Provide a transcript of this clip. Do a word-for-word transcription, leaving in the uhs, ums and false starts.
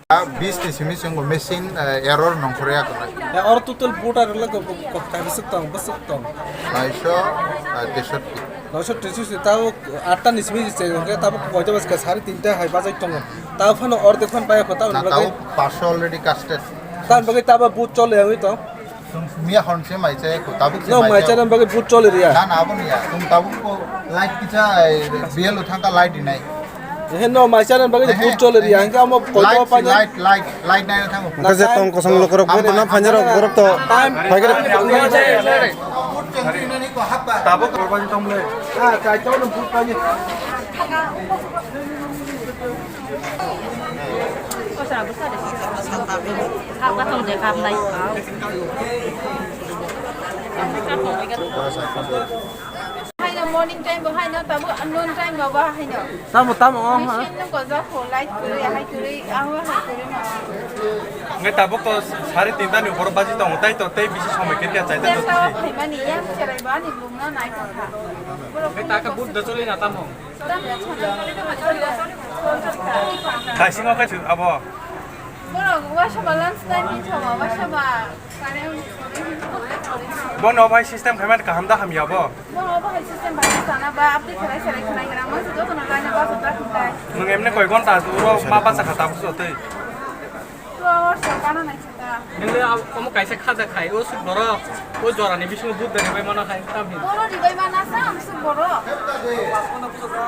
Ah, bis ni simi chwng bo machine, eh, error nongkhorya kwrwi. Eh, oro total voter le ko, ko, ko, kaisa tong, bwswk tong. Noisho, eh, teishoti. Noisho teishoti, tabo atta ni simi se, hwnkhe tabo koita bwskha sari tinta hai bajai tongo. Tabo phano ordek phan baya kho, tabo Na, bagwi tabo paanch sho already casted. Tabo bagwi tabo vote chole wngwi tong. Miya hwn se mai chai ko tabuk se No, mai mai chai. Chana bagwi vote chole riya. Na, na, abo niya. Tum tabuk ko light kisa, eh, B L O thangka light dinai. He no, mai chana bagwi Ehe. Vote chole riya. Hingke amo koito Light, pa nya. Light, light, light nai thango. Hingke je tong kosong lukurok Amma. Bodo na phanjarok borok to Time. Phaikhe. Tabuk korban tong le. Ah, chai to no vote pa nya. Haino morning time bo haino, tabo noon time bo bo haino. Tamo, tamo, oh, ha. Machine no gojak ko, light kwrwi, hai kwrwi, ang hai kwrwi ma. Ngai tabuk to sari tinta ni upor baji tongo, tai to tei bisi somoi khe khe chai Tei tei to tabo tei. Phaimani, yang cherai ba ni lungna nai tongkha. Borok Ngai taka bud da choli na tamo. Tamo chana choli tongkha. Daisingo khe chu abo. Borok wasaba lunch time ni thoma, wasaba kare. Bono bai system khaimani kaham da hamya bo. Bono bai system bai sana ba update khlai serai khlai gra, mo joto no line ba sota khlai. Nwng emne koi gonta uro ma basa khata buso tei. Two hours kana nai sota. Nile omo kaisa khaja khai, o suk borok, o jorani bisingo bud da bai mano khai, tam hin. Bono di bai mana sa, ang suk borok.